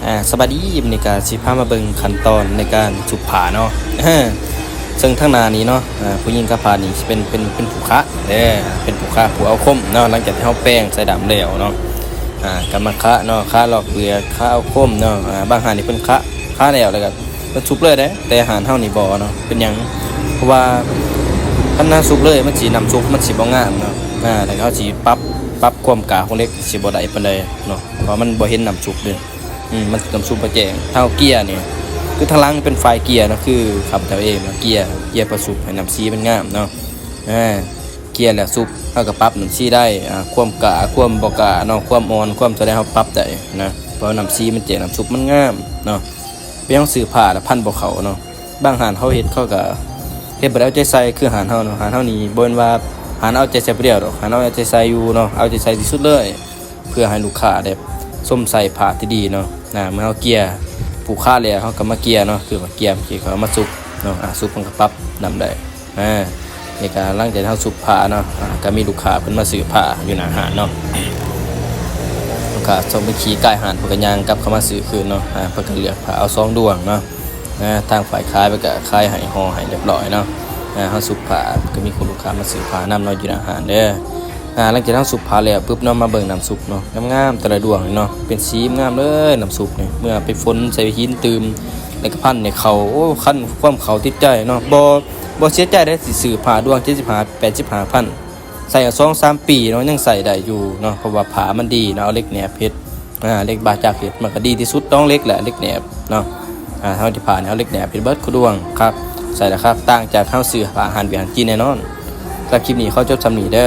ອ່າ ສະບາຍດີ ມື້ນີ້ກະຊິພາມາເບິ່ງຂັ້ນຕອນໃນການສຸບຜ້າເນາະ ເຊິ່ງທາງໜ້ານີ້ເນາະ ອ່າ ຜູ້ຍິງກັບຜ້ານີ້ຊິເປັນ ເປັນ ເປັນຜູ້ຄະເດີ ເປັນຜູ້ຄະ ຜູ້ເອົາຄົມເນາະ ຫຼັງຈາກທີ່ເຮົາແປງໃສ່ດຳແລ້ວເນາະ ອ່າ ກະມາຄະເນາະ ຄະລອກເປືອກ ຄະເອົາຄົມເນາະ ອ່າ ບາງຮ້ານນີ້ເພິ່ນຄະ ຄະແລ້ວ ແລ້ວກະເພິ່ນສຸບເລີຍເດ້ ແຕ່ຮ້ານເຮົານີ້ບໍ່ເນາະ ເປັນຫຍັງ ເພາະວ່າຄັນເຮົາສຸບເລີຍ ມັນຊິ ນ້ຳຊຸບມັນຊິບໍ່ງາມເນາະ ອ່າ ແລ້ວເຮົາຊິປັບ ປັບຄວາມກາຂອງເຫຼັກຊິບໍ່ໄດ້ປານໃດເນາະ ເພາະວ່າມັນບໍ່ເຫັນນ້ຳຊຸບເດ້. ອືມ ມັນຕ້ອງສຸບມາແຈ້ງ ເຮົາເກຍນີ້ ຄືທາງຫຼັງເປັນຝ່າຍເກຍເນາະ ຄືຂ້າພະເຈົ້າເອງເນາະ ເກຍ ເກຍເພື່ອສຸບໃຫ້ນ້ຳສີມັນງາມເນາະ ເກຍແລ້ວສຸບ ເຮົາກໍປັບນ້ຳສີໄດ້ ອ່າ ຄວາມກາ ຄວາມບໍ່ກາເນາະ ຄວາມອ່ອນ ຄວາມເທົ່າໃດເຮົາປັບໄດ້ນະ ເພາະວ່ານ້ຳສີມັນແຈ້ງ ນ້ຳຊຸບມັນງາມເນາະ ເປັນຫຍັງຊື້ຜ້າລະພັນບໍ່ເຂົ້າເນາະ ບາງຮ້ານເຂົາເຮັດ ເຂົາກໍເຮັດບໍ່ໄດ້ເອົາໃຈໃສ່ຄືຮ້ານເຮົາເນາະ ຮ້ານເຮົານີ້ບໍ່ແມ່ນວ່າຮ້ານເອົາໃຈໃສ່ຜູ້ດຽວດອກ ຮ້ານເຮົາເອົາໃຈໃສ່ຢູ່ເນາະ ເອົາໃຈໃສ່ທີ່ສຸດເລີຍ ເພື່ອໃຫ້ລູກຄ້າໄດ້ຊົມໃສ່ຜ້າທີ່ດີເນາະ ນະ ເມື່ອເຮົາເກຍ ຜູ້ຄ້າແລ້ວ ເຮົາກໍມາເກຍເນາະ ຄືວ່າເກຍ ເກຍເຂົາມາສຸບເນາະ ອາ ສຸບມັນກໍປັບນ້ຳໄດ້ ອາ ນີ້ກໍຫຼັງຈາກເຮົາສຸບຜ້າເນາະ ອາ ກໍມີລູກຄ້າເພິ່ນມາຊື້ຜ້າຢູ່ໜ້າຮ້ານເນາະ ລູກຄ້າສົ່ງໄປຂີ່ກາຍຮ້ານ ເພິ່ນກໍຍ່າງກັບເຂົ້າມາຊື້ຄືນເນາະ ອາ ເພິ່ນກໍເລືອກຜ້າເອົາສອງດວງເນາະ ອາ ທາງຝ່າຍຂາຍເພິ່ນກໍຂາຍໃຫ້ ຫໍ່ໃຫ້ຮຽບຮ້ອຍເນາະ ອາ ເຮົາສຸບຜ້າ ກໍມີຄົນລູກຄ້າມາຊື້ຜ້ານຳເນາະ ຢູ່ໜ້າຮ້ານເດີ ອ່າ ຫຼັງຈາກເຮົາສຸບຜ້າແລ້ວປຶບເນາະ ມາເບິ່ງນ້ຳຊຸບເນາະ ງາມໆ ແຕ່ລະດວງນີ້ເນາະ ເປັນສີງາມເລີຍ ນ້ຳຊຸບນີ້ ເມື່ອໄປຝົນໃສ່ຫີນຕື່ມ ແລ້ວກໍພັນໃຫ້ເຂົ້າ ໂອ້ ຄັນຄວາມເຂົ້າຕິດໃຈເນາະ ບໍ່ ບໍ່ເສຍໃຈເດ້ ຊິຊື້ຜ້າດວງເຈັດສິບຫ້າ ແປດສິບຫ້າພັນ ໃສ່ສອງສາມປີເນາະ ຍັງໃຊ້ໄດ້ຢູ່ເນາະ ເພາະວ່າຜ້າມັນດີເນາະ ເອົາເຫຼັກແໜບເຮັດ ອ່າ ເຫຼັກບາຈັກເຮັດ ມັນກໍດີທີ່ສຸດດອງເຫຼັກແຫຼະ ເຫຼັກແໜບເນາະ ອ່າ ເຮົາຈະ ຜ້ານີ້ເອົາເຫຼັກແໜບເຮັດເບິດຄູ່ດວງ ຄັກ ໃສ່ແລ້ວຄັກ ຕ່າງຈາກເຮົາຊື້ຜ້າຮ້ານຫວຽດຮ້ານຈີນແນ່ນອນ ສຳລັບຄລິບນີ້ຂໍຈົບສ່ຳນີ້ເດີ.